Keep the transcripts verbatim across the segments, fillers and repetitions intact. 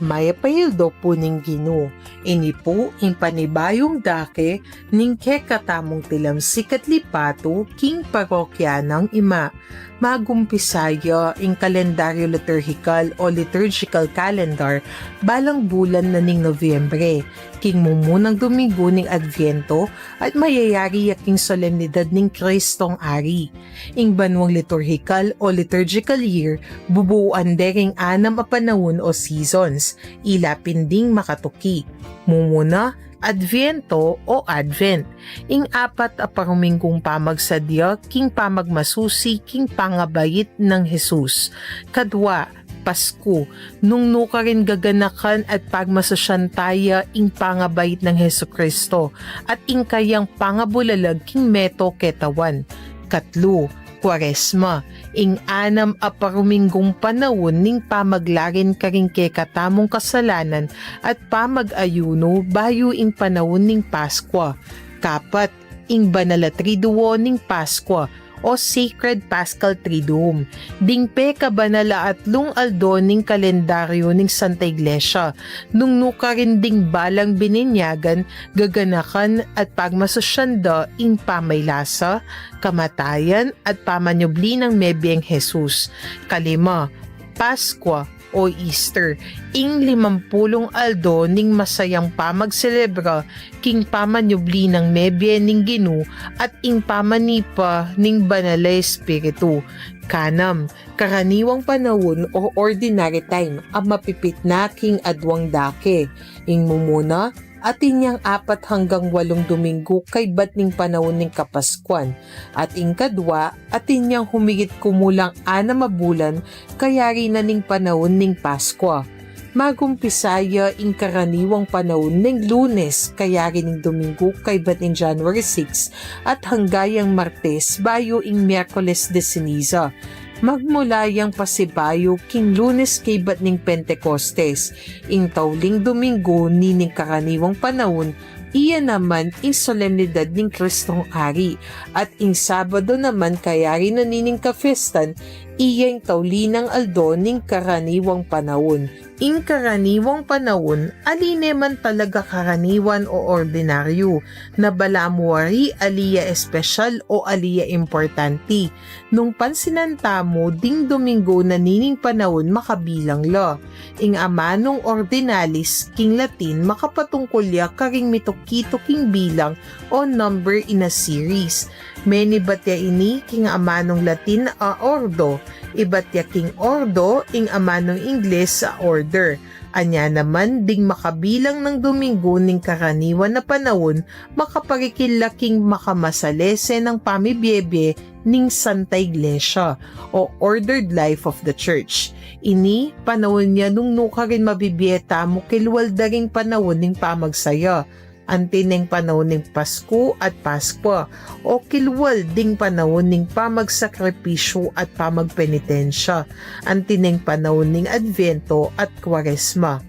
Mayap a aldo pu ning Ginu. Ini pu ing panibayung dake ning kekatamung tilamsikat lipatu king parokya nang ima. Magumpisa ya ing kalendaryo liturhikal o liturgical calendar balang bulan na ning Nobyembre, king mumunang Domingo ning Adviento at mayayari ya king solemnidad ning Kristong Ari. Ing banuang liturhikal o liturgical year bubuuan de ring anam a panaun o seasons, ila pin ding makatuki. Mumuna, Adviento o Advent, ing apat a paruminggung pamagsadya king pamagmasusi king pangabait nang Jesus. Kadwa, Pasku, nung nukarin gaganakan at pagmasusyan taya ing pangabait nang Jesucristo at ing kayang pangabulalag king meto ketawan. Katlu, Kuaresma, ing anam a paruminggung panaun ning pamaglarin karing kekatamung kasalanan at pamag-ayunu bayu ing panaun ning Paskua. Kapat, ing banal a Triduo ning Paskua o Sacred Paschal Triduum, ding pekabanal a atlung aldo ning kalendaryo ning Santa Iglesia, nung nukarin ding balang bininyagan, gaganakan at pagmasusyan da ing pamaylasa, kamatayan at pamanyubli nang mebyeng Jesus. Kalima, Paskua o Easter, ing limampulung aldo ning masayang pamagselebra king pamanyubli nang mebye ning Ginu at ing pamanipa ning Banal a Espiritu. Kanam, karaniwang panaun o ordinary time a mapipit na king aduang dake. Ing mumuna, atin yang apat hanggang walung Domingo kaybat ning panaun ning Kapaskuan, at ing kadwa, atin yang humigit kumulang anam a bulan kayari na ning panaun ning Paskua. Magumpisa ya ing karaniwang panaun ning Lunes kayari ning Domingo kaybat ning January six at hangga yang Martes bayu ing Miyerkules de Ceniza. Magmula yang pasibayu king Lunes kaybat ning Pentecostes, ing tauling Domingo nining karaniwang panaun, iya naman ing solemnidad ning Kristong Ari, at ing Sabado naman kayari na nining kafiestan, iya ing tauli nang aldo ning karaniwang panaun. Ing karaniwang panaun, ali ne man talaga karaniwan o ordinaryu, na balamu wari ali ya espesyal o ali ya importante. Nung pansinan tamu, ding Domingo na nining panaun makabilang la. Ing amanung ordinalis king Latin makapatungkul ya karing mituki-tuking bilang o number in a series. Menibat ya ini king amanung Latin a ordo, ibat ya king ordo ing amanung Ingles a order. Anya naman ding makabilang nang Domingo ning karaniwan a panaun, makaparikil la king makamasalese nang pamibiebie ning Santa Iglesia o ordered life of the Church. Ini panaun ya nung nukarin mabibie tamu kilwal da ring panaun ning pamagsaya. Anti neng panaun ning Pasku at Paskua, o kilwal ding panaun ning pamagsakripisyu at pamagpenitensya, anti neng panaun ning Adviento at Kuaresma.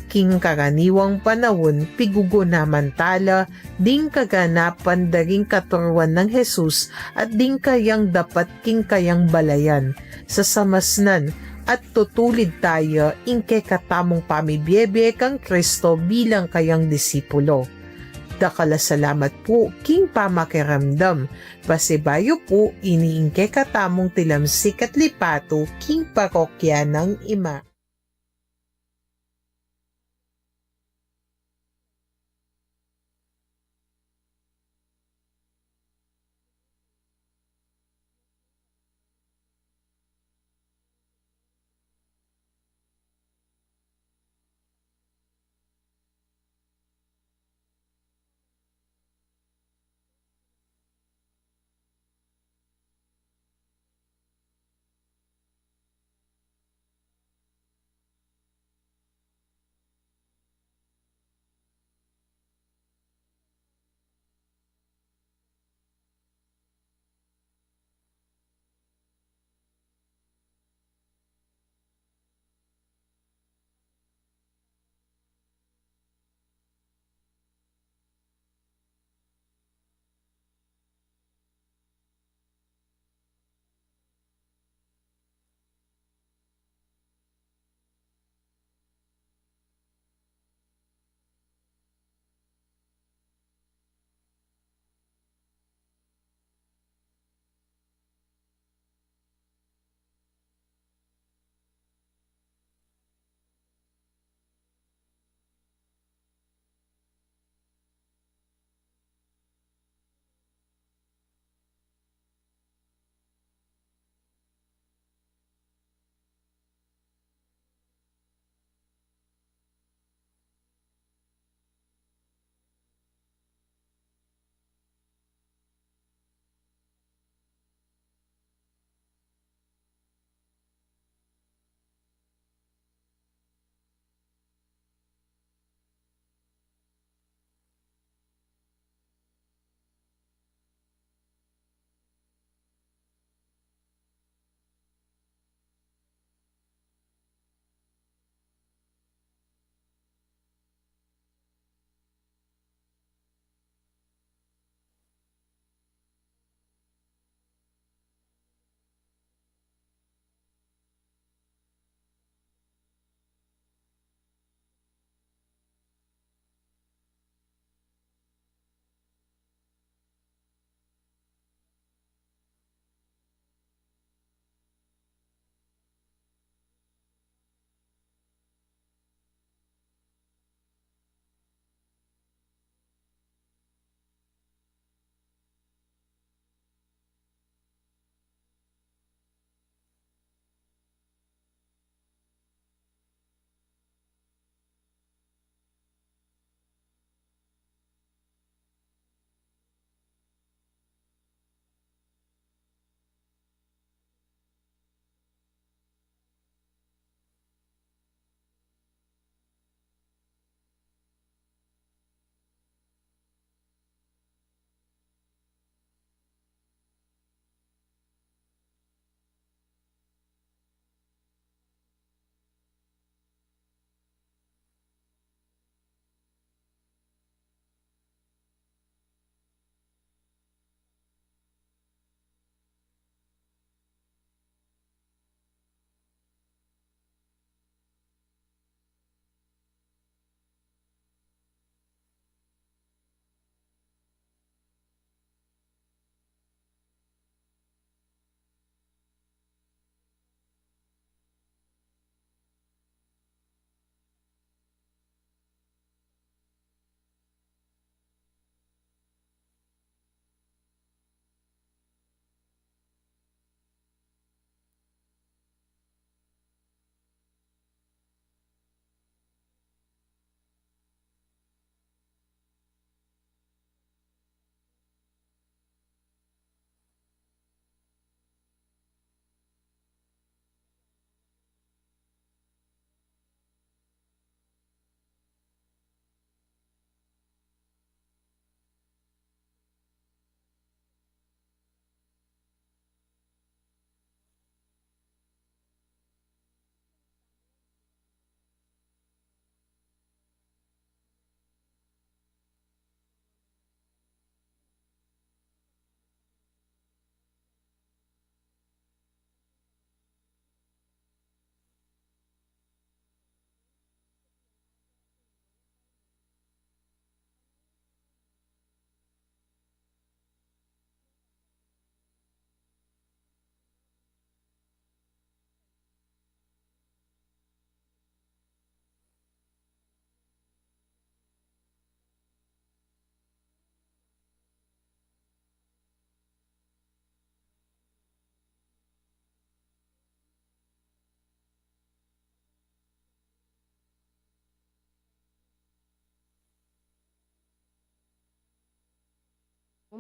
King karaniwang panaun, pigugunaman tala ding kaganapan da ring katuruan nang Jesus at ding kayang dapat king kayang balayan. Sasamasnan at tutulid taya ing kekatamung pamibiebie kang Kristo bilang kayang disipulo. Dakal a salamat pu king pamakiramdam. Pasibayu pu ini ing kekatamung tilamsik at lipatu king parokya nang Ima.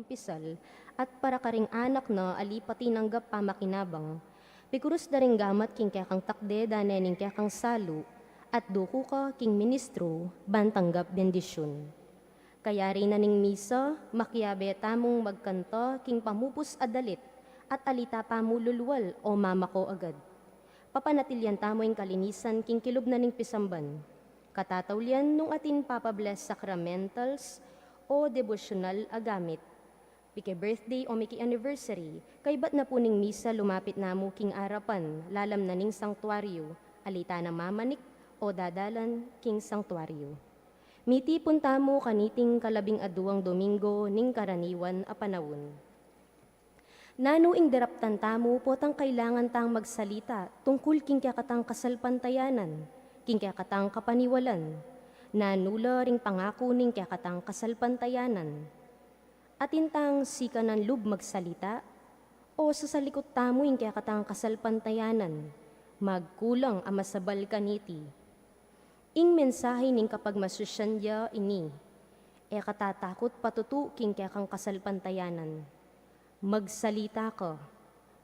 pisal, at para karing anak na ali pati nanggap pamakinabang. Pikurus da ring gamat king kekang takde dane ning kekang salu, at duku ka king ministru ban tanggap bendisyun. Kayari na ning misa, makiabe tamung magkanta king pamupus a dalit, at ali ta pamululwal o mamako agad. Papanatilian tamu ing kalinisan king kilub na ning pisamban. Katataulian nung atin papabless sacramentals o debosyunal a gamit. Pike birthday o miki anniversary, kaybat na pu ning misa lumapit na mu king arapan, lalam na ning sangtuaryu, ali ta na mamanik o dadalan king sangtuaryu. Mitipun tamu kaniting kalabing aduang Domingo ning karaniwan a panaun. Nanu ing daraptan tamu potang kailangan tang magsalita tungkul king kekatang kasalpantayanan, king kekatang kapaniwalan? Nanu la ring pangaku ning kekatang kasalpantayanan? Atin tang sikanan lub magsalita, o sasalikut tamu ing kekatang kasalpantayanan, magkulang a masabal kaniti? Ing mensahe ning kapagmasusyan ya ini, e ka tatakut patutu king kekang kasalpantayanan. Magsalita ka,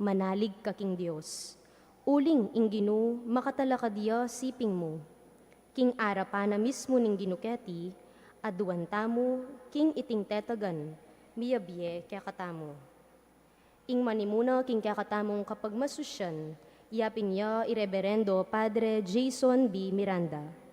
manalig ka king Dios. Uling ing Ginu makatalakad ya siping mu. King arapan na mismu ning Ginu keti, aduan tamu king iting tetagan, miyabie kekatamu. Ing manimuna king kekatamung kapagmasusyan, yapin ya i Reberendo Padre Jason B. Miranda.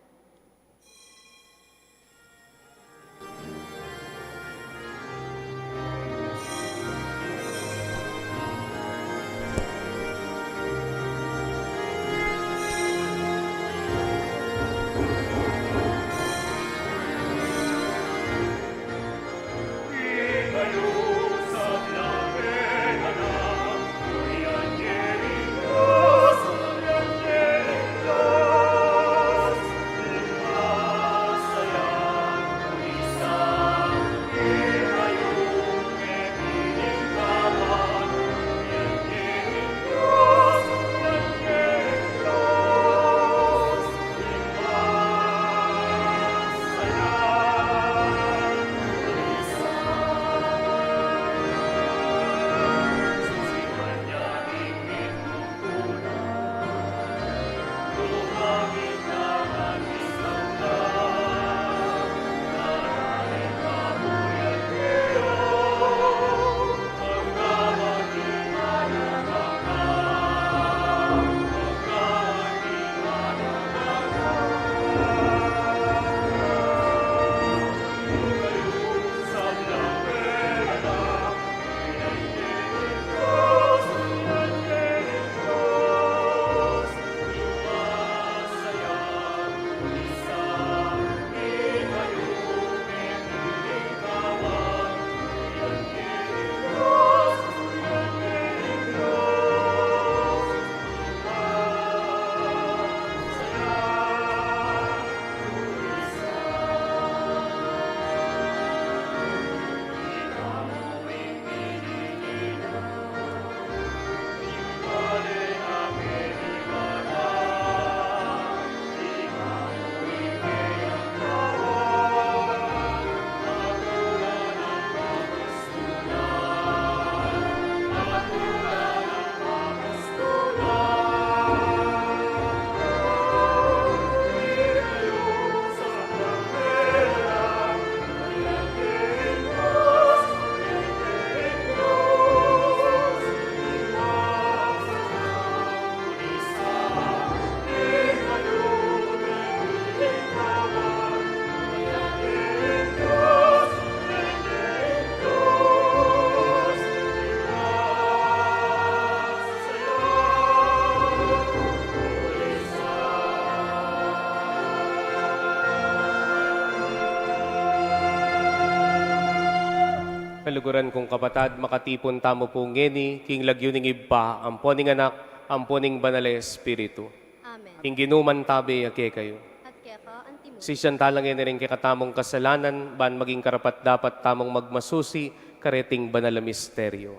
Kaluguran kung kapatad, makatipun tamu pu ngeni king lagyu ning Ibpa, ampo ning Anak, ampo ning Banal a Espiritu. Amen. Ing Ginu mantabe ya kekayu. At keka antimu. Sisian tala ngeni ring kekatamung kasalanan, ban maging karapat-dapat tamung magmasusi kareting banal a misteryo.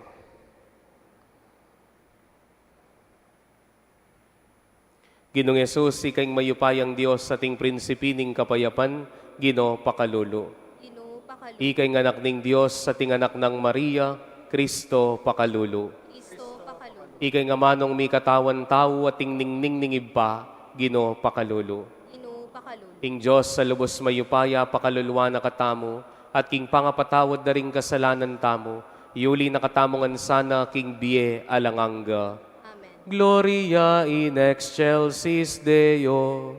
Ginung Jesus, ika ing mayupayang Dios at ing prinsipi ning kapayapan, Ginu, pakalulu. Ginu, Ika ing anak ning Dios, ating anak nang Maria, Kristo pakalulu. Kristo pakalulu. Ika ing amanung mikatawan tau, ating ningning ning Ibpa, Ginu pakalulu. Ginu pakalulu. Ing Dios a lubus mayupaya pakaluluan na katamu, at king pangapatawad da ring kasalanan tamu, yuli na katamu ngan sana king bie alang angga. Amen. Gloria in excelsis Deo.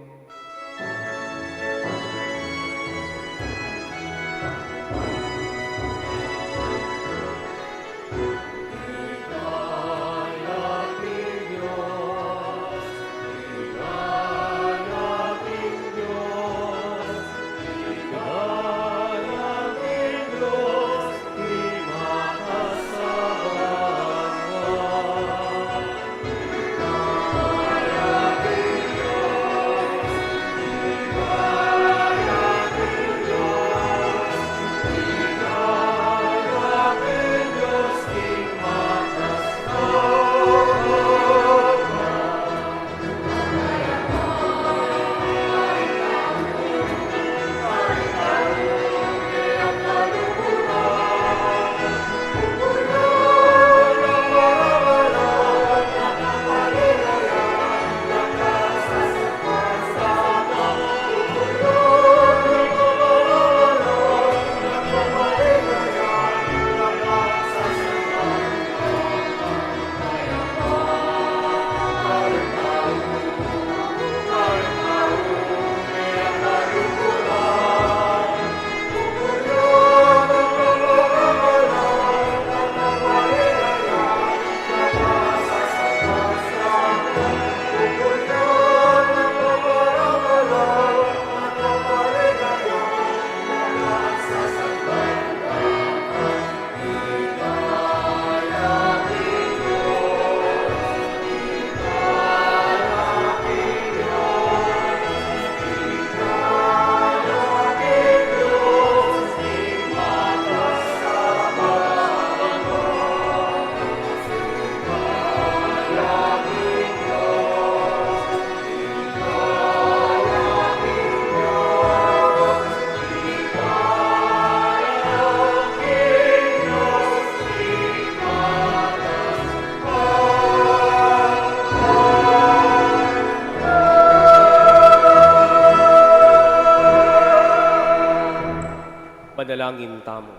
Manalangin tamu.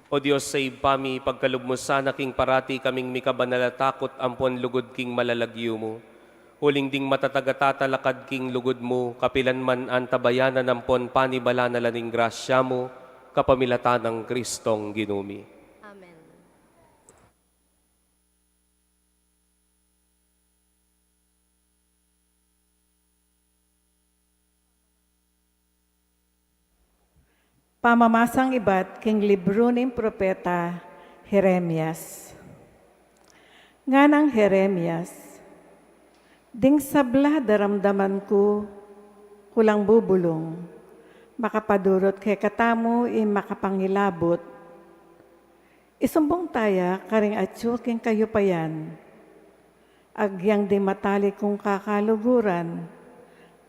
O Dios a Ibpa mi, pagkalub mu sana king parati kaming mikabanal a takut ampon lugud king malalagyu mu. Uling ding matatag a tatalakad king lugud mu, kapilan man antabayanan ampon panibalan na la ning grasya mu, kapamilatan nang Kristong Ginu mi. Amen. Pamamasang ibat king libru ning propeta Jeremias. Nganang Jeremias, ding sabla daramdaman ku, kulang bubulung, makapadurut kekatamu ing makapangilabut. Isumbung taya karing atyu king kayupayan. Agyang ding matalik kung kakaluguran,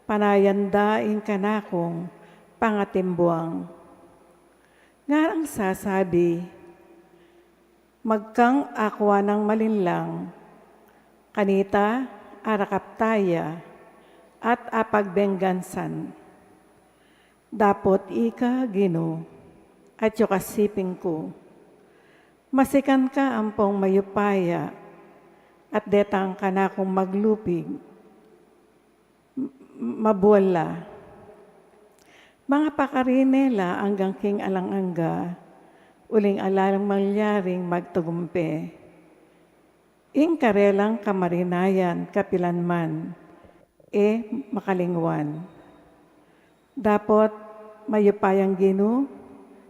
panayan da ing kanakung pangatimbuang. Ngarang sasabi, magkang akua nang malinlang, kanita arakap taya at apagbenggansan. Dapot ika, Ginu, atyu ka siping ku. Masikan ka ampong mayupaya, at detang kanakung maglupig. M-, mabual la. Mangapakarine la anggang king alang angga, uling ala lang malyaring magtagumpe. Ing karelang kamarinayan kapilan man, e makalingwan. Dapot mayupayang Ginu,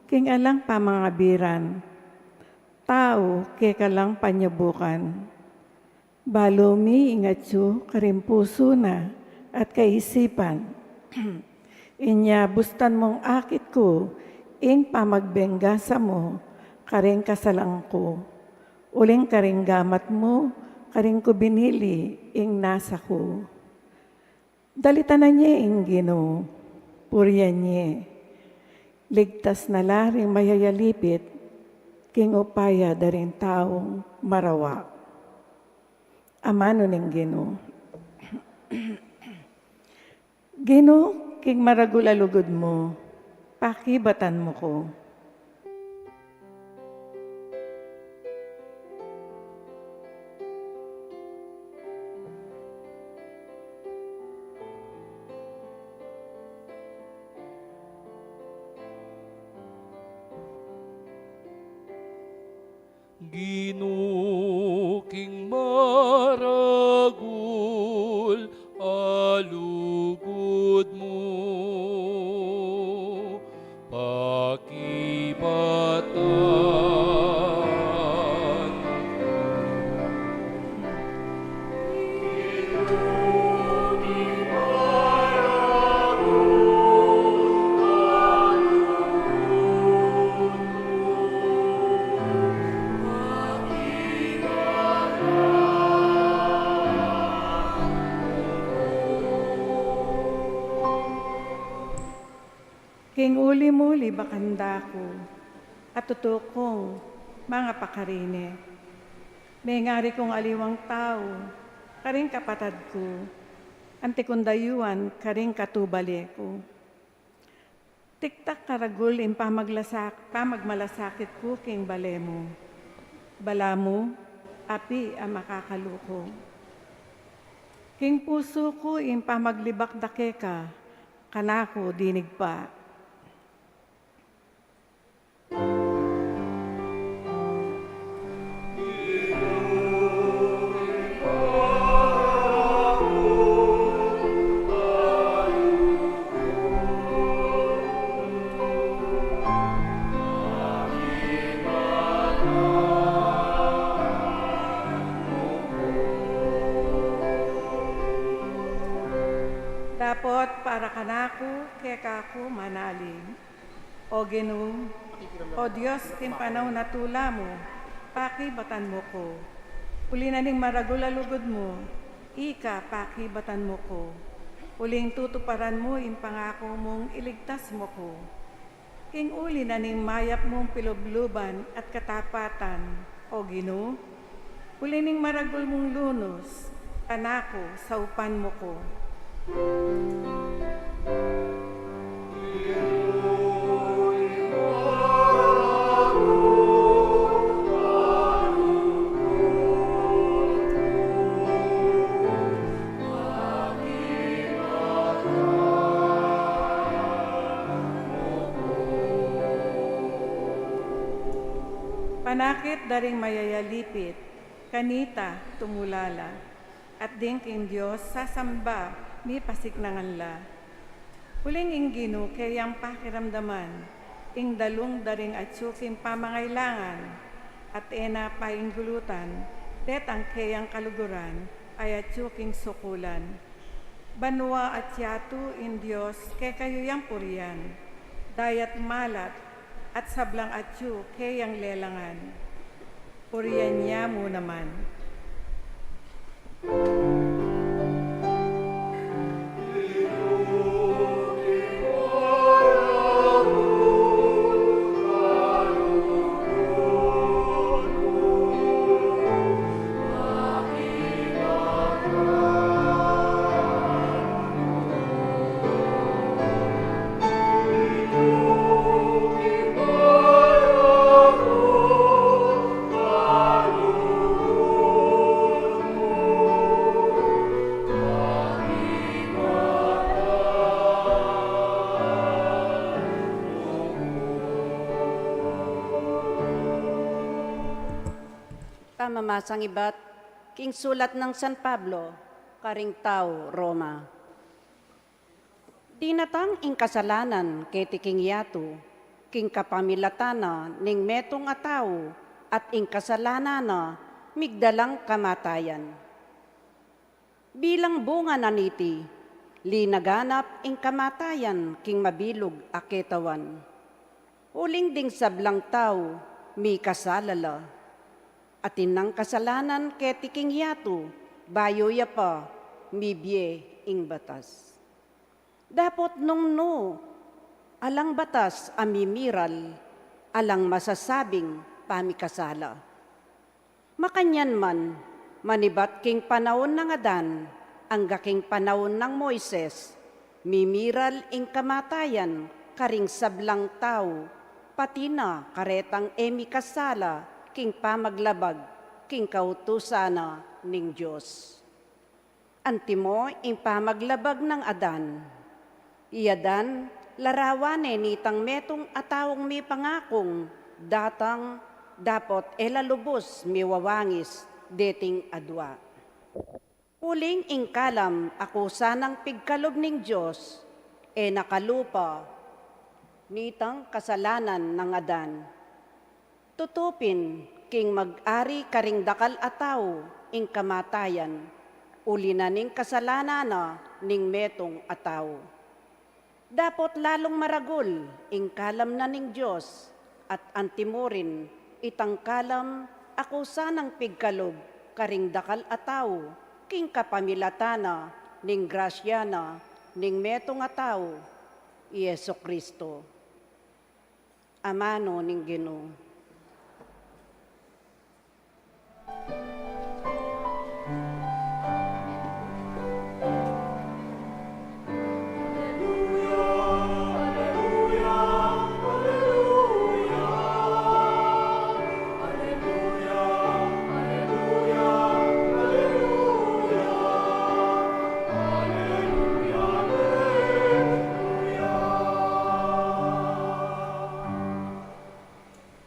king alang pamangabiran, tau keka lang panyubukan. Balu mi ing atyu karing pusu na at kaisipan. Inya bustan mung akit ku ing pamagbenggansa mu karing kasalang ku. Uling karing gamat mu, karin ku binili ing nasa ku. Dalitan na ne ing Ginu. Purian ye, ligtas na la ring mayayalipit king upaya da ring taung marawa. Amanu ning Ginu. Ginu, king maragul a lugud mu, pakibatan mu ku. Ginu, king maragul a lugud mu, pakibatan. King uli mu libakan da ku, at tutu kung mangapakarine. Mengari kung aliwang tau karing kapatad ku, anti kung dayuan karing katubale ku. Tiktak karagul ing pamaglasak-, pamagmalasakit ku king bale mu. Balamu, api a makakaluku. King pusu ku ing pamaglibak da keka, kanaku dinig pa. Dapot para kanaku, keka ku manalig. O Ginu, O Dios, king panaun a tula mu, pakibatan mu ku. Uli na ning maragul a lugud mu, ika pakibatan mu ku. Uling tutuparan mu ing pangaku mung iligtas mu ku. King uli na ning mayap mung pilubluban at katapatan, O Ginu, uli ning maragul mung lunus, kanaku saupan mu ku. Panakit da ring mayayalipit, kanita tumulala, at ding king Dios sasamba, mipasiknangan la. Uling ing Ginu keyang pakiramdaman, ing dalung da ring atyu king pamangailangan, at e na painggulutan, detang keyang kaluguran, ay atyu king sukulan. Banua at yatu ing Dios kekayu yang purian, dayat malat, at sablang atyu keyang lelangan. Purian ya mu naman. Pamamasang ibat king sulat nang San Pablo karing tau Roma. Dinatang ing kasalanan keti king yatu, king kapamilatan na ning metung a tau, at ing kasalanan na migdalang kamatayan. Bilang bunga na niti, linaganap ing kamatayan king mabilug a ketawan. Uling ding sablang tau mikasala la, atin nang kasalanan keti king yatu, bayu ya pa mibie ing batas. Dapot nung nu, alang batas a mimiral, alang masasabing pamikasala. Makanyan man, manibat king panaun nang Adan, angga king panaun nang Moises, mimiral ing kamatayan karing sablang tau, pati na karetang e mikasala king pamaglabag king kautusan na ning Dios. Antimo ing pamaglabag nang Adan. I Adan, larawan ne nitang metung a taung mipangakung datang dapot e la lubus miwawangis deting adua. Uling ing kalam a kusa nang pigkalub ning Dios, e na kalupa nitang kasalanan nang Adan. Tutu pin king mag-ari karing dakal a tau ing kamatayan, uli na ning kasalanan na ning metung a tau. Dapot lalung maragul ing kalam na ning Dios, at antimurin itang kalam a kusa nang pigkalub karing dakal a tau, king kapamilatan na ning grasya na ning metung a tau, i Jesucristo. Amanu ning Ginu.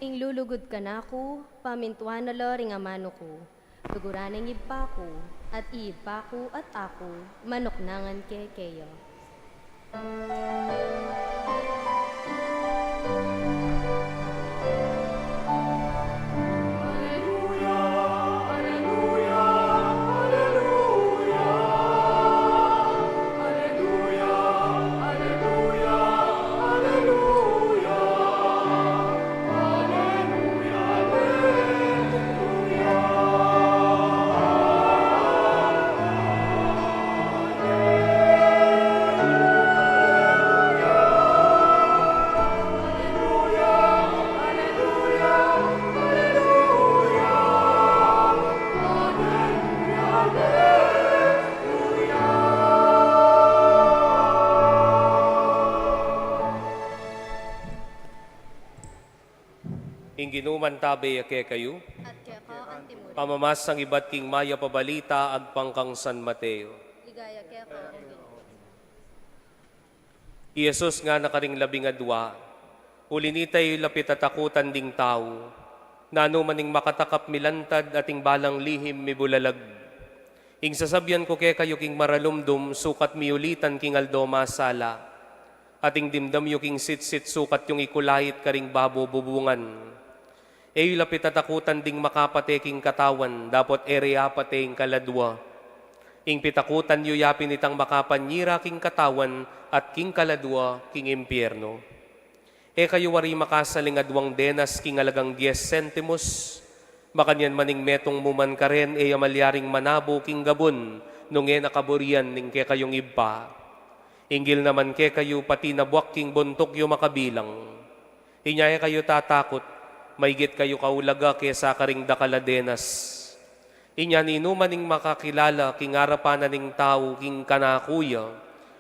Ing lulugud kanaku, pamintuan na la ring amanu ku, luguran ing Ibpa ku, at i Ibpa ku at aku, manuknangan ke keya. Ing Ginu mantabe ya kekayu. At keka antimurin. Pamamasang ibat king mayap a balita agpang kang San Mateo. Ligaya keka, O Ginu. I Jesus ngana karing labing adua, uli nita e yu la pitatakutan ding tau, nanu man ing makatakap milantad at ing balang lihim mibulalag. Ing sasabian ku kekayu king maralumdum sukat miulitan king aldo masala, at ing dimdam yu king sitsit sukat yung ikulait karing babo bubungan. E yu la pitatakutan ding makapate king katawan, dapot e re apate ing kaladua. Ing pitakutan yu yapin itang makapanyira king katawan at king kaladua king impiernu. E kayu wari makasaling aduang denas king alagang dies sentimos? Makanyan man ing metung mu man karen e ya malyaring manabu king gabun nung e na kaburian ning kekayung Ibpa. Inggil naman kekayu pati na buak king buntuk yu makabilang. Inya e kayu tatakut, maigit kayu kaulaga kesa karing dakal a denas. Inya ninuman ing makakilala king arapan na ning tau king kanaku ya,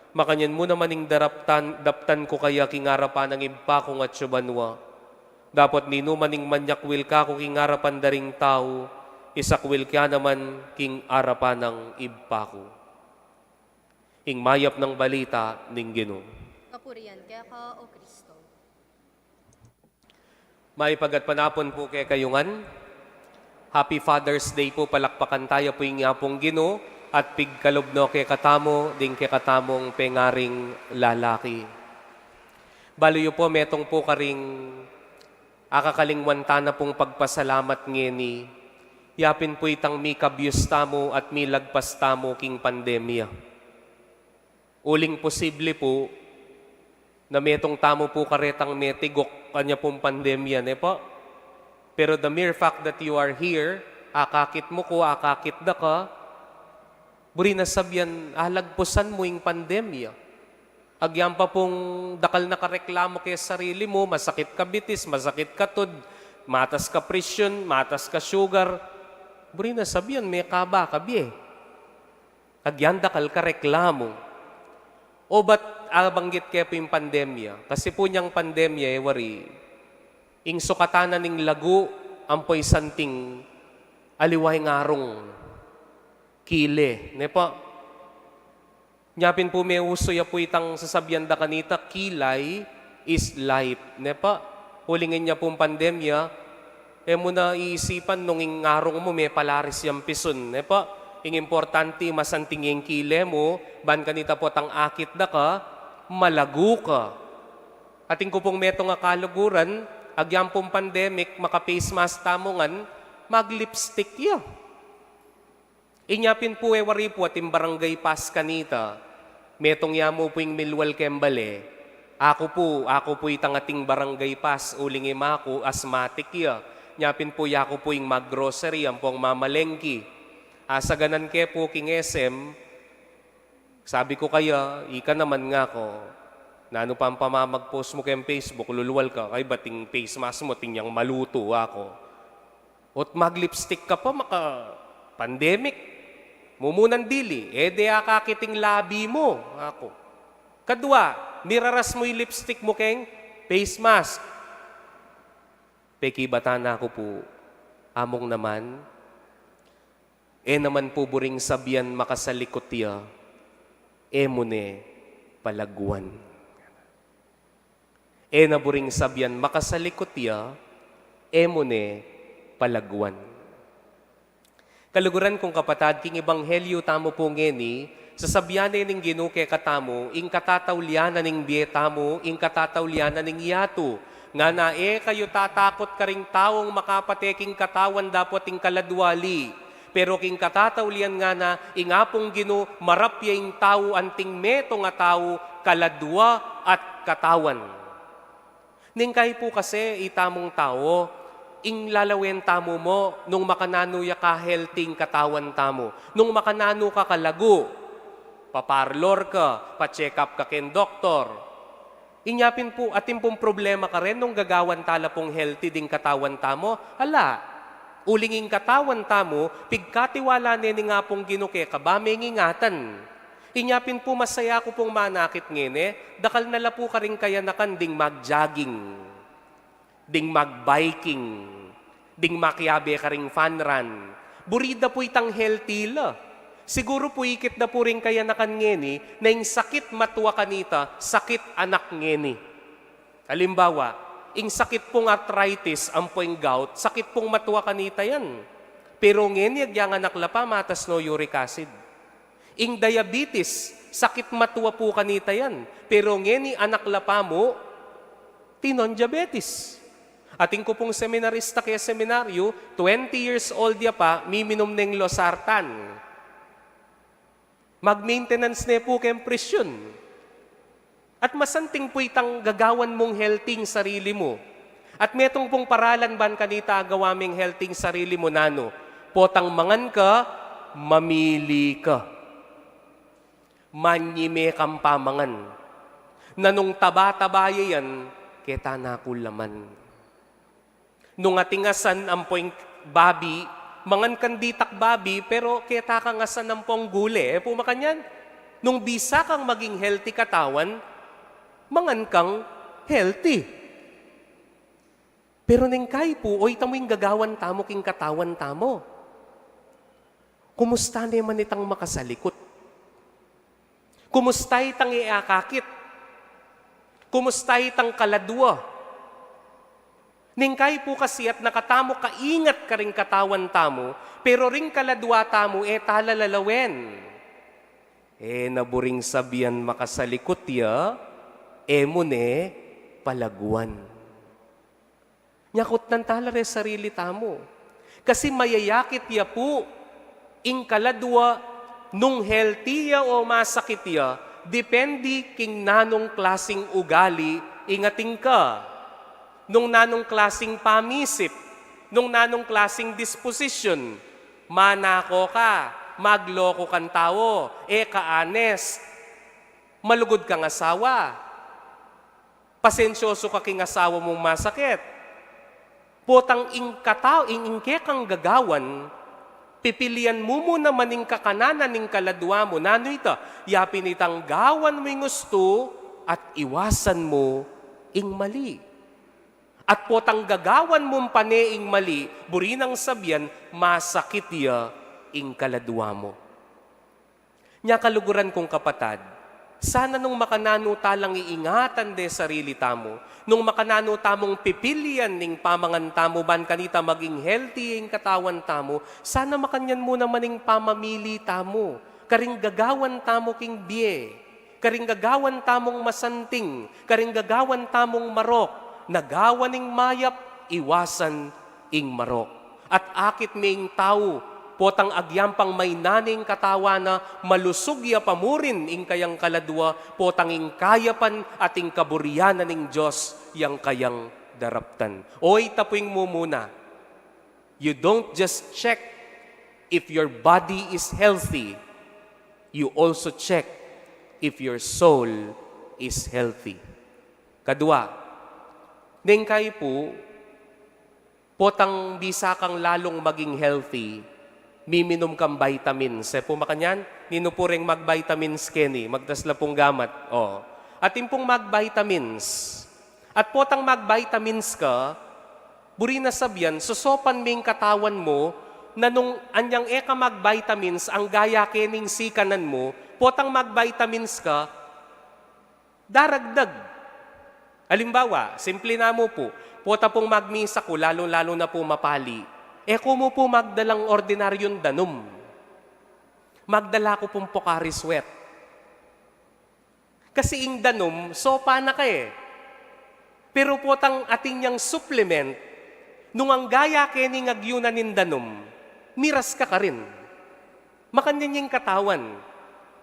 makanyan mu naman ing daraptan, daptan ku kaya king arapan nang Ibpa kung atsu banua. Dapot ninuman ing manyakwil kaku king arapan da ring tau, isakwil kaya naman king arapan nang Ibpa ku. Ing mayap nang balita ning Ginu. Kapurian keka, O Kristo. Mayap a gatpanapun pu kekayu ngan. Happy Father's Day pu, palakpakan taya pu ing Apung Ginu, at pigkalub no kekatamu ding kekatamung pengaring lalaki. Balu yu pu, metung pu karing akakalingwan tana pung pagpasalamat ngeni, yapin pu itang mikabyus tamu at milagpas tamu king pandemya. Uling posible pu, na metung tamu pu karetang metiguk kanya pung pandemya, ne pu? Pero the mere fact that you are here, akakit mu ku, akakit da ka, buri na sabian, alagpusan mu ing pandemya. Agyan pa pung dakal na kareklamu ke sarili mu, masakit ka bitis, masakit ka tud, matas ka presyon, matas ka sugar. Buri na sabian, mekaba ka bie. Agyan dakal kareklamu. O ba't abanggit ke pu ing pandemya? Kasi pu inyang pandemya, e wari, ing sukatan na ning lagu, ampo ing santing aliwa ing arung, kile, ne pa? Nya pin pu meuso ya pu itang sasabian da kanita, kilay is life, ne pa? Uling inya pung pandemya, e mu na iisipan nung ing arung mu mepalaris yang pisun, ne pa? Ing importante, masanting ya ing kile mu, ban kanita potang akit da ka, malagu ka. Atin ku pung metung a kaluguran, agyan pung pandemic, maka-face mask tamu ngan, mag-lipstick ya. Inya pin pu e wari pu atin barangay pass kanita. Metung ya mu pu ing milwal keng bale. Aku pu, aku pu itang atin barangay pass, uling ima ku, asthmatic ya. Nya pin pu yaku pu ing mag-grocery, ampong mamalengki. Asaganan ke pu king S M, sabi ku kaya, ika naman, ngaku, nanu pang pamamag-post mu keng Facebook, lulwal ka, kaybat ing face mask mu, atin yang malutu, aku. O't mag-lipstick ka pa, maka-pandemic. Mumunan dili, e de akakit ing labi mu, aku. Kadwa, miraras mu ing lipstick mu keng face mask. Pekibatan na ku pu, among naman, e naman pu buring sabian makasalikut ya, e mu ne palaguan. E na buring sabian makasalikut ya, e mu ne palaguan. Kaluguran kung kapatad, king ebanghelyu tamu pu ngeni, sasabian ne ning Ginu kekatamu, ing katataulian na ning bie tamu, ing katataulian na ning yatu. Ngana, e kayu tatakut karing taung makapate king katawan dapot ing kaladwa ali. Pero king katataulian ngana, ing Apung Ginu, marapya ing tau anting metung a tau, kaladwa at katawan. Neng kai pu kasi itamung tau, ing lalawen tamu mu, nung makananu ya ka-healthy ing katawan tamu, nung makananu ka kalagu, pa-parlor ka, pa-check up ka keng doktor. Inya pin pu, atin pung problema karin nung gagawan tala pung healthy ding katawan tamu, ala. Uling ing katawan tamu, pigkatiwala ne ning Apung Ginu keka ba mengingatan. Inya pin pu masaya ku pung manakit ngeni, dakal na la pu karing kayanakan ding mag-jogging, ding mag-biking, ding makiabe karing fun run. Buri da pu itang healthy la. Siguru pu ikit da pu ring kayanakan ngeni, na ing sakit matua kanita, sakit anak ngeni. Alimbawa, ing sakit pung arthritis, ampo ing gout, sakit pung matua kanita yan. Pero ngeni agyan anak la pa, matas no uric acid. Ing diabetes, sakit matua pu kanita yan. Pero ngeni anak la pa mu, tinan diabetes. Atin ku pung seminarista keng seminaryu, twenty years old ya pa, miminum neng losartan. Mag-maintenance ne pu keng presyon. At masanting pu itang gagawan mung healthy ing sarili mu. At metung pung paralan ban kanita agawa meng healthy ing sarili mu, nanu? Potang mangan ka, mamili ka. Manyime kang pamangan. Na nung taba-taba ya yan, keta na ku laman. Nung ating asan ampo ing babi, mangan kang ditak babi, pero keta kang asan ampong gule, e pu makanyan? Nung bisa kang maging healthy katawan, mangan kang healthy. Pero neng kai pu, o ita mu ing gagawan tamu king katawan tamu. Kumusta ne man itang makasalikut? Kumusta itang e akakit? Kumusta itang kaladwa? Neng kai pu kasi at nakatamu kaingat karing katawan tamu, pero ring kaladwa tamu e tala lalawen. E na buring sabian makasalikut ya, e mu ne palaguan. Nyakut nang tala re sarili tamu. Kasi mayayakit ya pu ing kaladwa nung healthy ya o masakit ya, depende king nanung klasing ugali ing ating ka. Nung nanung klasing pamisip, nung nanung klasing disposition, manako ka, magloko kang tau, e ka honest. Malugud kang asawa. Pasensyoso ka king asawa mung masakit. Potang ing kata-, ing, ing kekang gagawan, pipilian mu mu naman ing kakanan ning kaladwa mu. Nanu ita? Ya pin itang gawan mu ing ustu at iwasan mu ing mali. At potang gagawan mung pane ing mali, buri nang sabian, masakit ya ing kaladwa mu. Nya kaluguran kung kapatad, sana nung makananu ta lang iingatan de sarili tamu, nung makananu tamung pipilian ing pamangan tamu, ban kanita maging healthy ing katawan tamu, sana makanyan mu naman ing pamamili tamu, karing gagawan tamu king bie, karing gagawan tamung masanting, karing gagawan tamung marok, na gawan ing mayap, iwasan ing marok. At akit me ing tau, potang agyampang maina ne ing katawan na, malusug ya pamurin ing kayang kaladwa, potang ing kayapan at ing kaburian na ning Dios yang kayang daraptan. Oy, ita pu ing mumuna. You don't just check if your body is healthy, you also check if your soul is healthy. Kadwa, neng kayi pu, potang bisa kang lalung maging healthy, miminum kang vitamins. E pu makanyan? Ninu pu reng mag-vitamins keni? Magtas la pung gamat. O. Atin pung mag-vitamins. At potang mag-vitamins ka, buri na sabian, sosopan me ing katawan mu, na nung anyang e ka mag-vitamins, anggaya keni ing sikanan mu, potang mag-vitamins ka, daragdag. Alimbawa, simple namu pu, pota pung magmisa ku, lalu-lalu na pu mapali. E ku mu pu magdalang ordinaryung danum. Magdala ku pung Pocari Sweat. Kasi ing danum, sopan na ka e. Pero potang atin yang supplement, nung anggaya keni ing agyu na ning danum, miras ka karin. Makanyan ya ing katawan.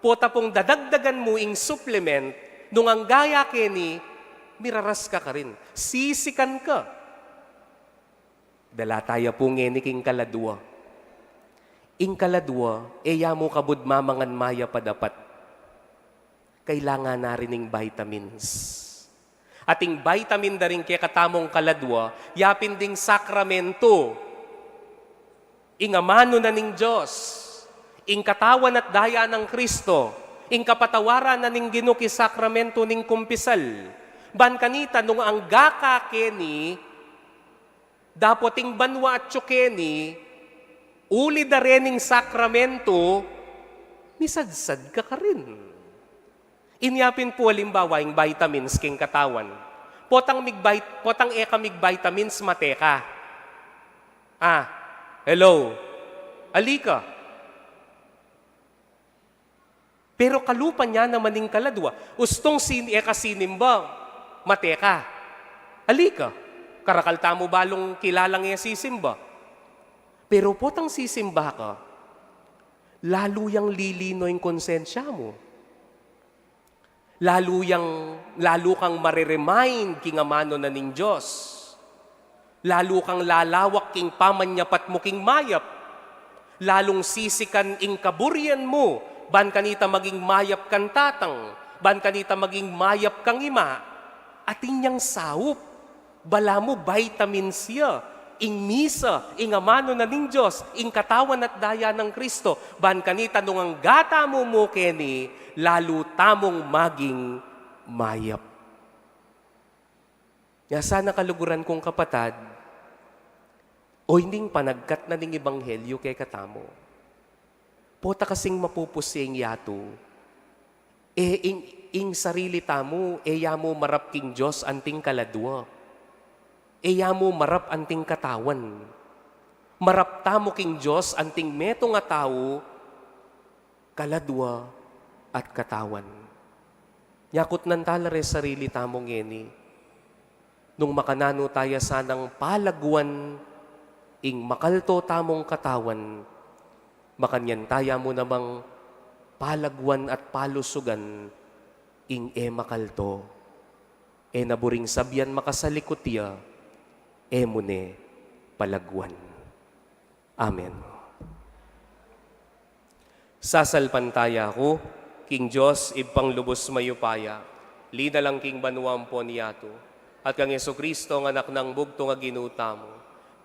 Pota pung dadagdagan mu ing supplement, nung anggaya keni, miraras ka karin. Sisikan ka. Dala taya pu ngeni king kaladwa. Ing kaladwa, e ya mu kabud mamangan mayap a dapat. Kailangan na rin ing vitamins. At ing vitamin da ring kekatamung kaladwa, ya pin ding sakramento. Ing amanu na ning Dios, ing katawan at daya nang Kristo, ing kapatawaran na ning Ginu king sakramento ning kumpisal. Ban kanita nung angga ka keni, dapot ing banua atyu keni, uli da rening sakramento, misadsad ka karin. Inya pin pu alimbawa ing vitamins king katawan. Potang mig-vit-, potang e ka mig-vitamins, mate ka. Ah, hello. Ali ka. Pero kalupa na naman ing kaladwa. Ustung sin-, e ka sinimba, mate ka. Ali ka. Karakal tamu balung kilalang e sisimba. Pero potang sisimba ka, lalu yang lilino ing konsensya mu. Lalu yang, lalu kang mare-remind king amanu na ning Dios. Lalu kang lalawak king pamanyapat mu king mayap. Lalung sisikan ing kaburian mu, ban kanita maging mayap kang tatang, ban kanita maging mayap kang ima. Atin yang saup. Balamu vitamins ya, ing misa, ing amanu na ning Dios, ing katawan at daya nang Kristo, ban kanita nung angga tamu mu keni, lalu tamung maging mayap. Nya sana kaluguran kung kapatad, o ining panagkat na ning ebanghelyo kekatamu. Pota kasing mapupus ya ing yatu. E, ing, ing sarili tamu, e ya mu marap king Dios anting kaladwa. E ya mu marap anting katawan. Marap tamu king Dios anting metung a tau, kaladwa at katawan. Nya kutnan tala re sarili tamu ngeni. Nung makananu taya sanang palaguan ing makalto tamung katawan, makanyan taya mu namang palaguan at palusugan ing e makalto. E na buring sabian makasalikut ya, e mu ne palaguan. Amen. Sasalpantaya ku King Dios, Ibpang lubus mayupaya, linalang king banua ampon yatu, at kang Jesucristo, a Anak nang bugtung a Ginu tamu,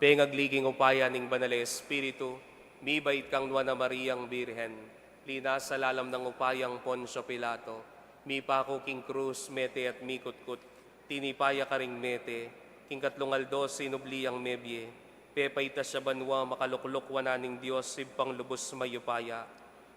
pengagli king upaya ning Banal a Espiritu, mibait kang Nuan a Mariang Birhen, linasa lalam nang upayang Poncio Pilato, mipaku king krus, mete at mikutkut, tinipa ya karing mete, king katlung aldo sinubli yang mebie, pepaitas ya banua, makalukluk wanan ning Dios Ibpang lubus mayupaya.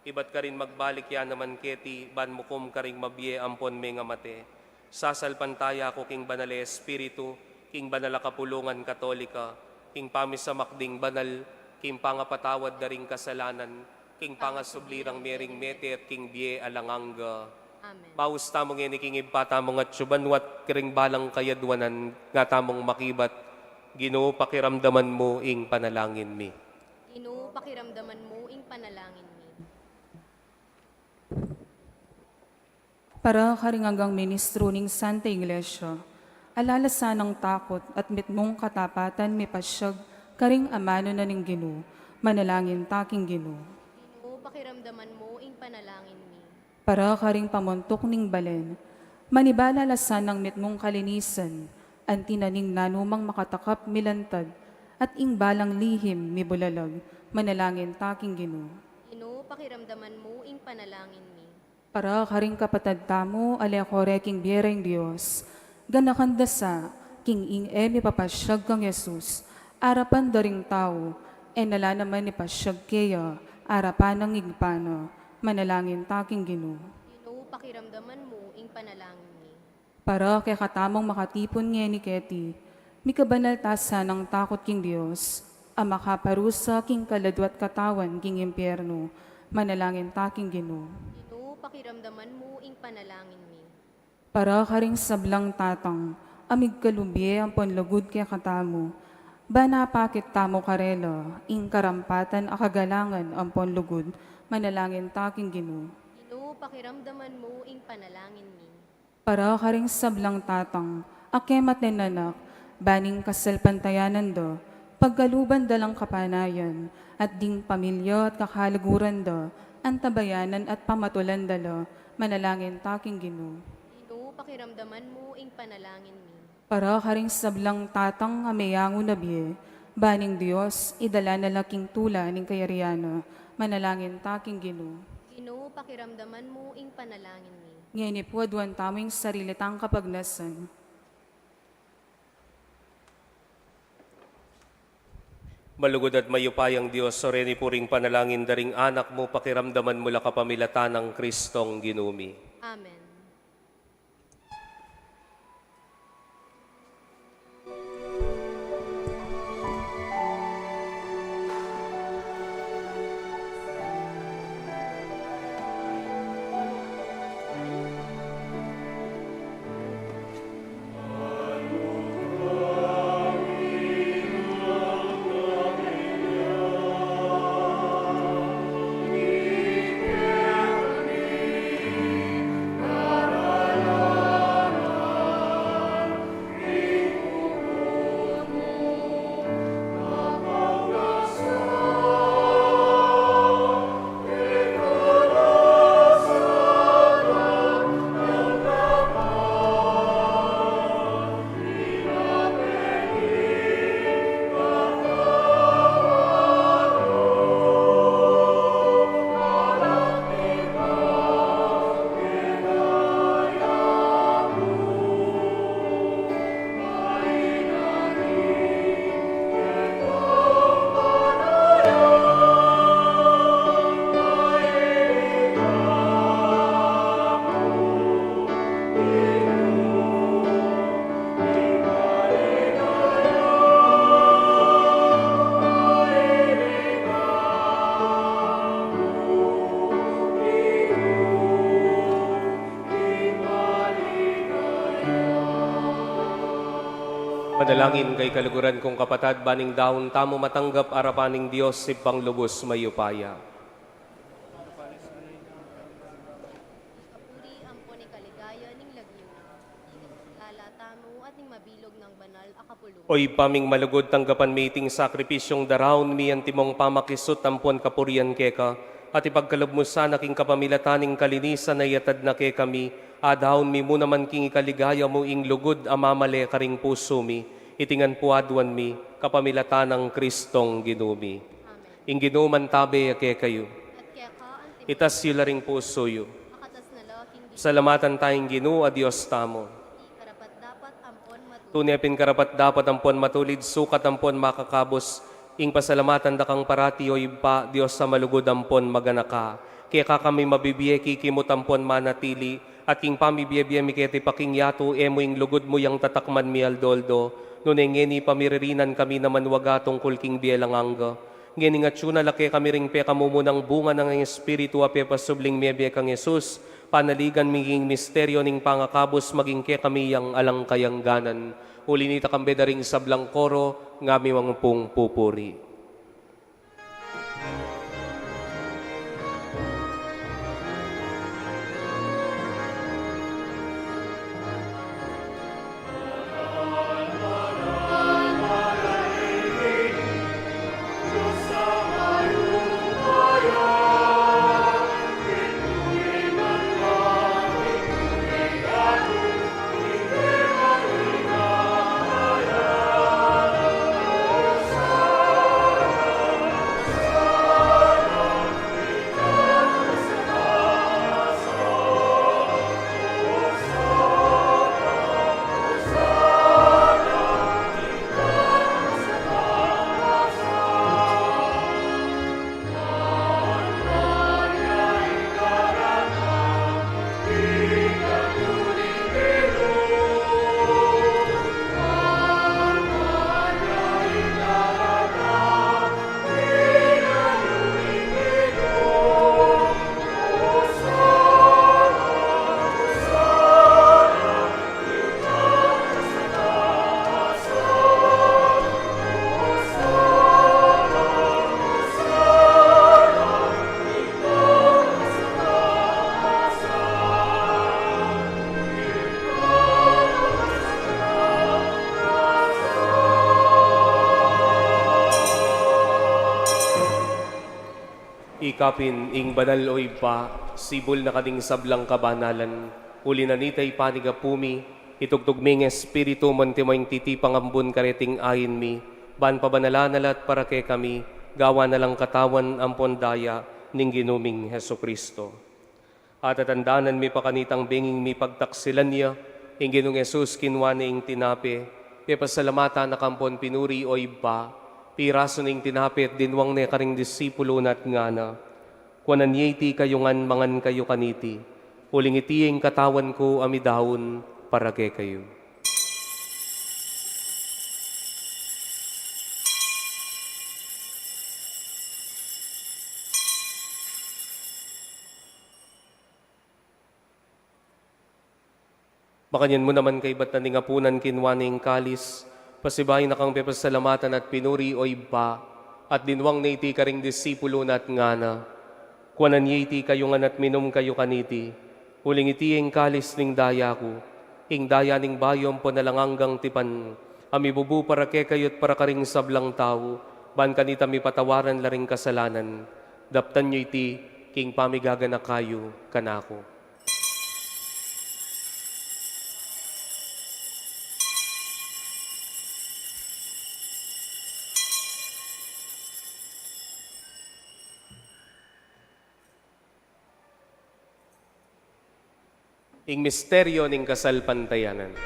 Ibat karin magbalik ya naman keti, ban mukum karing mabie ampon mengamate. Sasalpantaya ku king Banal a Espiritu, king banal a kapulungan Katolika, king pamisamak ding banal, king pangapatawad da ring kasalanan, king pangasubli rang mie ring mete at king bie alang angga. Amen. Maus tamu ngeni king Ibpa tamung atsu banua, at karing balang kayadwanan nga tamung makibat. Ginu, pakiramdaman mu ing panalangin mi. Ginu, pakiramdaman mu ing panalangin mi. Para karing anggang ministru ning Santa Iglesia, a lalasan nang takut at mitmung katapatan mipasyag karing amanu na ning Ginu, manalangin ta king Ginu. Ginu, pakiramdaman mu ing panalangin mi. Para karing pamuntuk ning balen, maniba lalasan nang mitmung kalinisan, anti na ning nanumang makatakap milantad, at ing balang lihim mibulalag, manalangin ta king Ginu. Ginu, pakiramdaman mu ing panalangin mi. Para karing kapatad tamu a leko re king bie ring Dios, ganakan da sa king ing e mipapasyag kang Jesus, arapan da ring tau, e na la naman ipasyag keya arapan ning Ibpa na, manalangin ta king Ginu. Ginu, pakiramdaman mu ing panalangin mi. Para kekatamung makatipun ngeni keti, mikabanal ta sanang takut king Dios, a makaparusa king kaladwa at katawan king impiernu, manalangin ta king Ginu. Ginu, pakiramdaman mu ing panalangin mi. Para karing sablang tatang a migkalub bie ampon lugud kekatamu, ban apakit tamu karela ing karampatan a kagalangan ampon lugud, manalangin ta king Ginu. Ginu, pakiramdaman mu ing panalangin mi. Para karing sablang tatang a kematen anak, ban ing kasalpantayanan da, pagkaluban da lang kapanayan, at ding pamilya at kakalaguran da, antabayanan at pamatulan da la, manalangin ta king Ginu. Ginu, pakiramdaman mu ing panalangin mi. Para karing sablang tatang a meyangu na bie, ban ing Dios idala na la king tula ning kayarian na, manalangin ta king Ginu. Ginu, pakiramdaman mu ing panalangin mi. Ngeni pu, aduan tamu ing sarili tang kapagnasan. Malugud at mayupayang Dios, o reni pu ring panalangin da ring anak mu, pakiramdaman mu la kapamilatan nang Kristong Ginu mi. Amen. Manalangin kayu, kaluguran kung kapatad, ban ing daun tamu matanggap arapan ning Dios Ibpang lubus mayupaya. Kapuri ampon ing kaligayan ning lagyu, ing lala tamu at ning mabilug nang banal a kapulungan. O Ibpa ming malugud, tanggapan mi iting sakripisyung daraun mi antimong pamakisut ampon kapurian keka, At ipagkalub mu sana king kapamilatan ning kalinisan a iyatad na kekami, adaun mi mu naman king ikaligaya mu ing lugud a mamale karing pusu mi, iti ngan pu aduan mi, kapamilatan nang Kristong Ginu mi. Amen. Ing Ginu mantabe ya kekayu. At keka anti- Itas yu la ring pusu yu. Makatas na la king Ginu. Salamatan taya ing Ginu a Dios tamu. Di karapat-dapat ampon matulid. Tune pin karapat-dapat ampon matulid, sukat ampon makakabus, ing pasalamatan da kang parati, o Ibpa, Dios a malugud ampon maganaka. Keka kami mabibie, kikimut ampon manatili, at king pamibie-bie mi keti pa king yatu, e mu ing lugud mu yang tatakman mi aldo-aldo, nune ngeni pamiririnan kami na manwaga tungkul king bie alang angga. Ngening atyu na la kekami ring pekamumunang bunga nang Espiritu a pepasubling mebie kang Jesus, panaligan mi ing misteryo ning pangakabus maging kekami yang alang kayangganan. Uli nita kambe da ring sablang koro, ngami mang pung pupuri. Ika pin ing banal, o Ibpa, sibul na ka ning sablang kabanalan. Uli na nita, ipanyawad mi, itugtug mi ing Espiritu mu anti mo ing titipang ambun kareting ain mi, ban pabanalan na la at para kekami, gawan na lang katawan ampon daya ning Ginu ming Jesucristo. At tatandanan mi pa kanitang benging mipagtaksilan ya, ing Ginung Jesus kinua ne ing tinape, pepasalamatan na ka ampon pinuri, o Ibpa, pirasu ne ing tinape at dinwang ne karing disipulu na at ngana: Kuanan ye iti kayu ngan, mangan kayu kaniti, uling iti ing katawan ku a midaun para kekayu. Makanyan mu naman kaybat na ning apunan, kinua ne ing kalis, pasibayu na kang pepasalamatan at pinuri, o Ibpa, at dinwang ne iti karing disipulu na at ngana: Kuanan ye iti kayu ngan at minum kayu kaniti, uling iti ing kalis ning daya ku, ing daya ning bayu ampon alang anggang tipan, a mibubu para kekayu at para karing sablang tau, ban kanita mipatawaran la ring kasalanan. Daptan yu iti king pamigaganaka yu kanaku. Ing misteryo ning kasalpantayanan.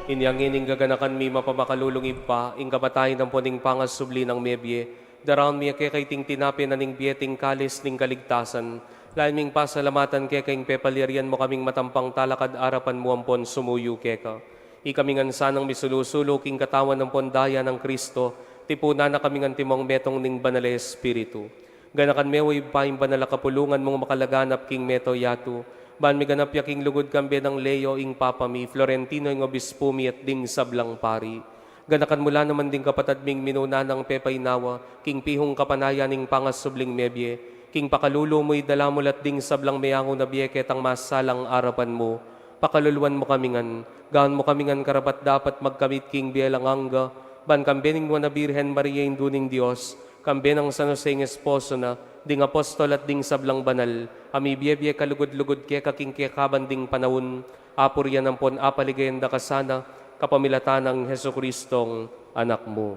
Inya ngeni ing gaganakan mi mapamakalulung Ibpa, ing kapatayan ampon ing pangasubli nang mebie, daraun mi keka iting tinape na ning bie at ing kalis ning kaligtasan, Lain ming pasalamatan keka ing pepalyarian mu kaming matampang talakad arapan mu ampon sumuyu keka. Ikami ngan sanang misulu-sulu king katawan ampon daya nang Kristo, tipunan na kami ngan timong metung ning Banal a Espiritu. Ganakan me, o Ibpa, ing banal a kapulungan mung makalaganap king mabilug a yatu, ban miganap ya king lugud kambe nang Leo ing Papa mi, Florentino ing Obispu mi, at ding sablang pari. Ganakan mu la naman ding kapatad ming minuna nang pepainawa king pihung kapanayan ning pangasubling mebie, king pakalulu mu idala mu la at ding sablang meangu na bie ketang masalang arapan mu. Pakaluluan mu kami ngan, gawan mu kami ngan karapat-dapat magkamit king bie alang angga, ban kambe ning Nuan a Birhen Maria, Indu ning Dios, kambe nang San Jose ing esposo na, ding apostol at ding sablang banal a mibie-bie kalugud-lugud keka king kekaban ding panaun, apurian ampon apaligayan da ka sana, kapamilatan nang Jesucristong Anak mu.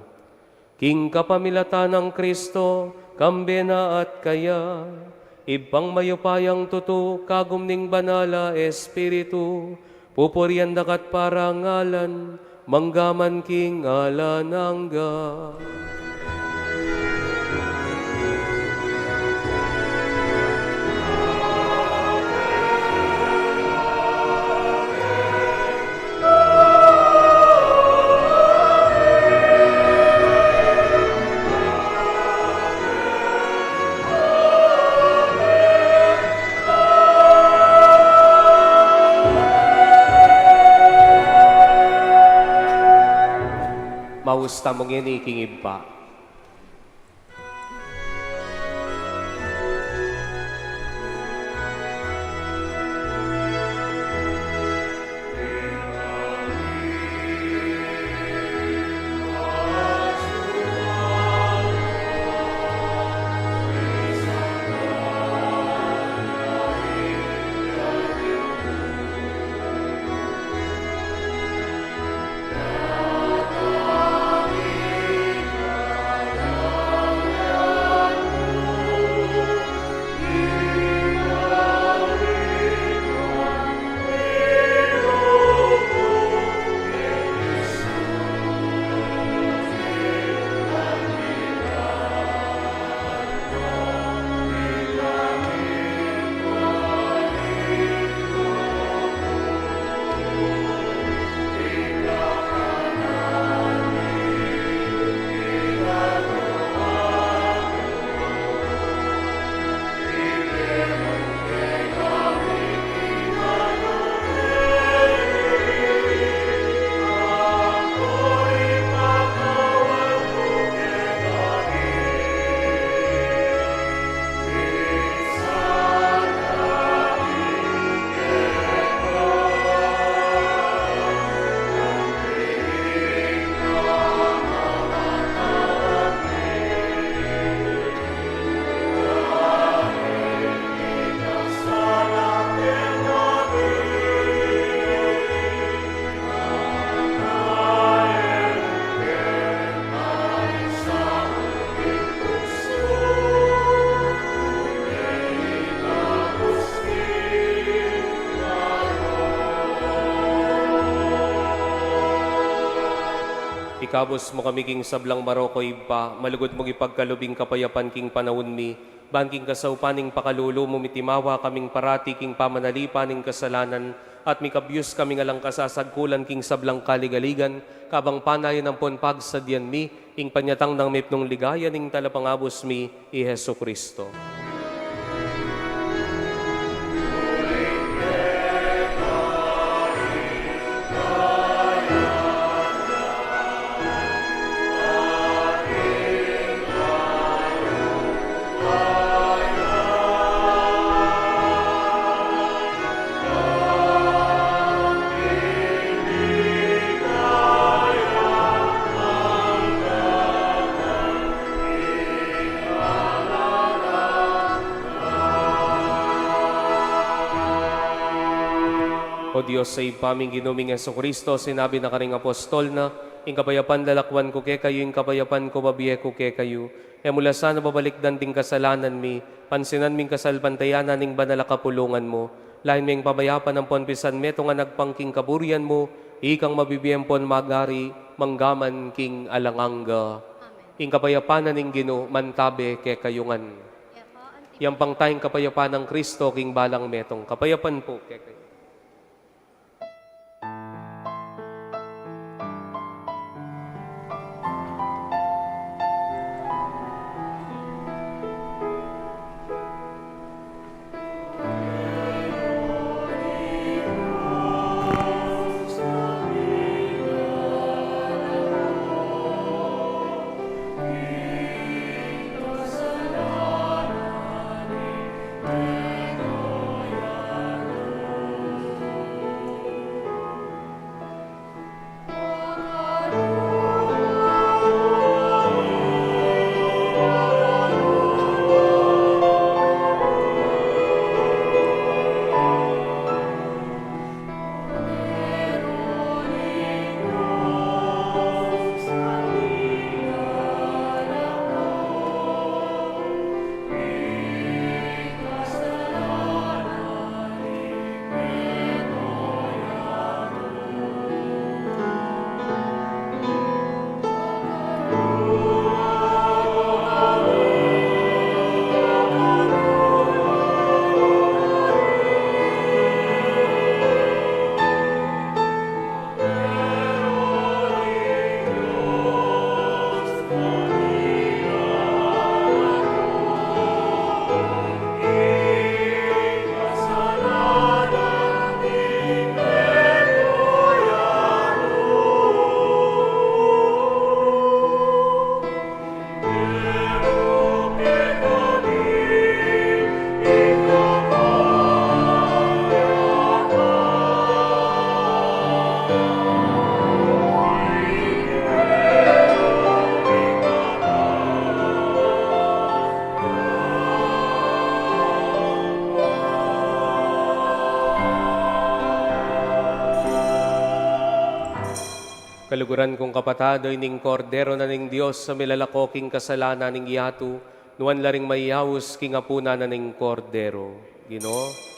King kapamilatan nang Kristo, kambe na at kaya, Ibpang mayupayang tutu, kagum ning Banal a Espiritu, pupurian da ka at parangalan, mangga man king alang angga. Maus tamu ngeni king Ibpa. Ikabus mu kami king sablang marok, o Ibpa, malugud mung ipagkalub ing kapayapan king panaun mi, ban king kasaupan ning pakalulu mu mitimawa kaming parati king pamanalipan ning kasalanan, at mikabyus kaming alang kasasagkulan king sablang kaligaligan, kabang panayan ampon pagsadyan mi ing panyatang nang mipnung ligaya ning Talapangabus mi, i Jesucristo. O Dios a Ibpa ming Ginu ming Jesucristo, sinabi na karing apostol na, "Ing kapayapan lalakwan ku kekayu, ing kapayapan ku babie ku kekayu." E mu la sana babalikdan ding kasalanan mi, pansinan ming kasalpantayanan ning banal a kapulungan mu. Lain ming pamayapan ampon pisanmetung a agpang king kaburian mu, ikang mabibie ampon magari, mangga man king alang angga. Amen. Ing kapayapan na ning Ginu mantabe kekayu ngan. Yang pangtang kapayapan nang Kristo, king balang metung. Kapayapan pu kekayu. Kaluguran kung kapatad, o ining Kordero na ning Dios a milalako king kasalanan ning yatu, nuan la ring mayaus king apunan na ning Kordero. Ginu.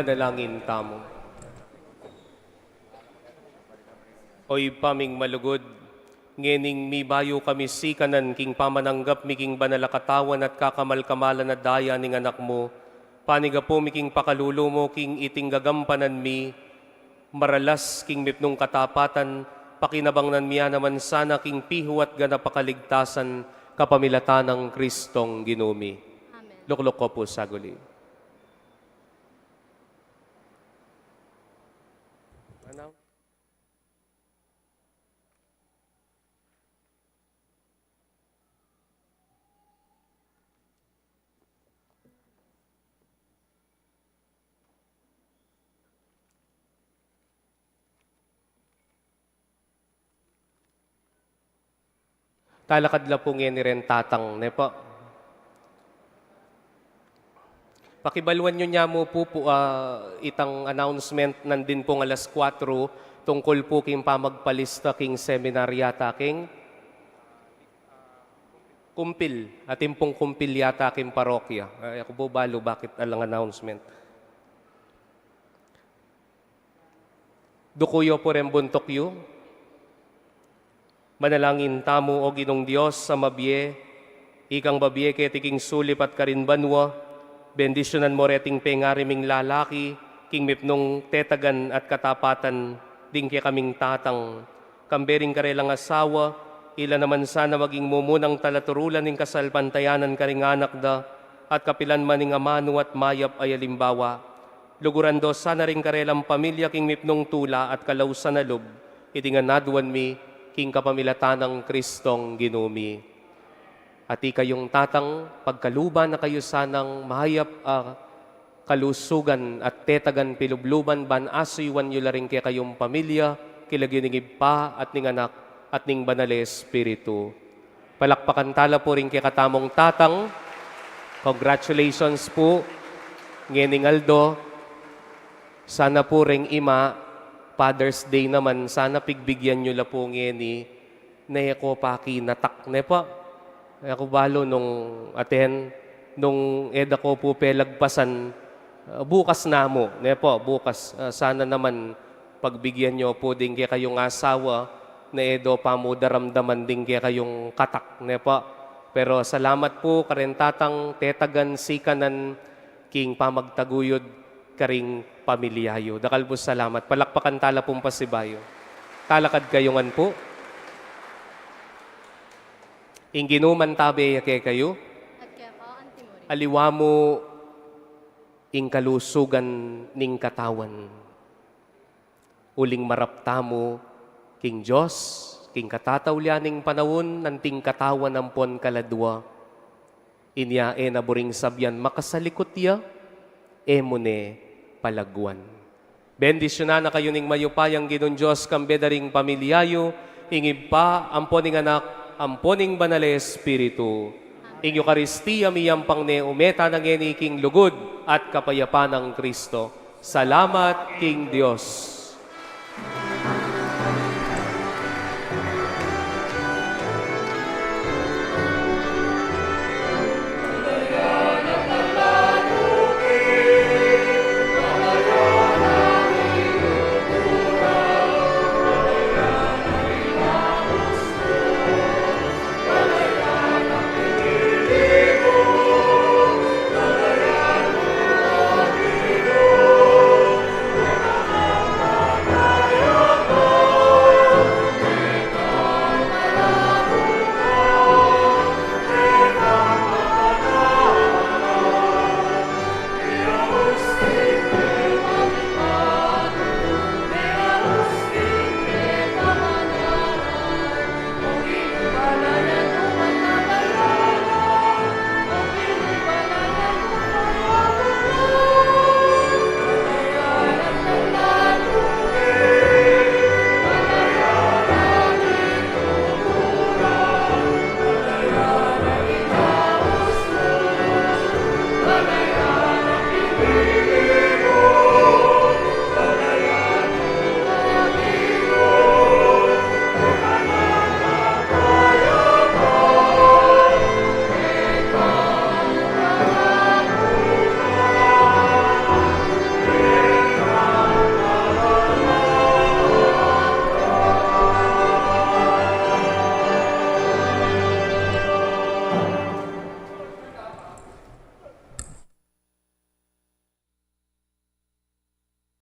Manalangin tamu. O Ibpa ming malugud, ngening mibayu kami sikanan king pamananggap mi king banal a katawan at kakamal-kamalan a daya ning Anak mu, panigapu mi king pakalulu mu king iting gagampanan mi, maralas king mipnung katapatan, pakinabangnan mi ya naman sana king pihu at ganap a kaligtasan, kapamilatan nang Kristong Ginu mi. Amen. Lukluk ko pu saguli. Ano? Talakad la pu ngeni reng tatang, ne pu. Pakibaluan yu ne mu pu, pu, ah, itang announcement nandin pung alas kuwatro, tungkul pu king pamagpalista king seminar yata king kumpil, atin pung kumpil yata king parokya. Ay, aku pu balu bakit alang announcement. Duku yu pu reng buntuk yu. Manalangin tamu, O Ginung Dios a mabie, ikang babie keti king sulip at karin banua, bendisyunan mu reting pengari ming lalaki king mipnung tetagan at katapatan ding kekaming tatang. Kambe ring karelang asawa, ila naman sana maging mumunang talaturulan ning kasalpantayanan karing anak da, at kapilan man ning amanu at mayap a alimbawa. Luguran do sana ring karelang pamilya king mipnung tula at kalausan a lub, iti ngan aduan mi king kapamilatan nang Kristong Ginu mi. At ikayung tatang, pagkaluban na kayu sanang mayap a kalusugan at tetagan pilubluban ban asuyuan yu la ring kekayung pamilya, king lagyu ning Ibpa at ning Anak at ning Banal a Espiritu. Palakpakan tala pu ring kekatamung tatang. Congratulations pu. Ngening aldo, sana pu ring ima, Father's Day naman, sana pigbigyan yu la pu ngeni, ne ko pa kinatak, ne pu. E ku balu nung atin, nung e da ko pu pelagpasan, ah, bukas na mu, ne pu, bukas, ah, sana naman pagbigyan yu pu ding kekayung asawa, ne e do pa mu daramdaman ding kekayung katak, ne pu. Pero salamat pu, kareng tatang, tetagan, sikanan, king pamagtaguyud karing pamilya yu. Dakal pung salamat. Palakpakan tala pung pasibayu. Talakad kayu ngan pu. Ing Ginu mantabe ya kekayu. At keka mu rin. Aliwa mu ing kalusugan ning katawan. Uling marap tamu king Dios, king katataulian ning panaun, anting katawan ampon kaladua. Inya e na buring sabian makasalikut ya, e mu ne palaguan. Bendisyunan na kayu ning mayupayang Ginung Dios, kambe da ring pamilya yu, ing Ibpa, ampon ing Anak, ampon ing Banal a Espiritu. Ing Eukaristia miyampang ne ume tana ngeni king lugud at kapayapan nang Kristo. Salamat king Dios.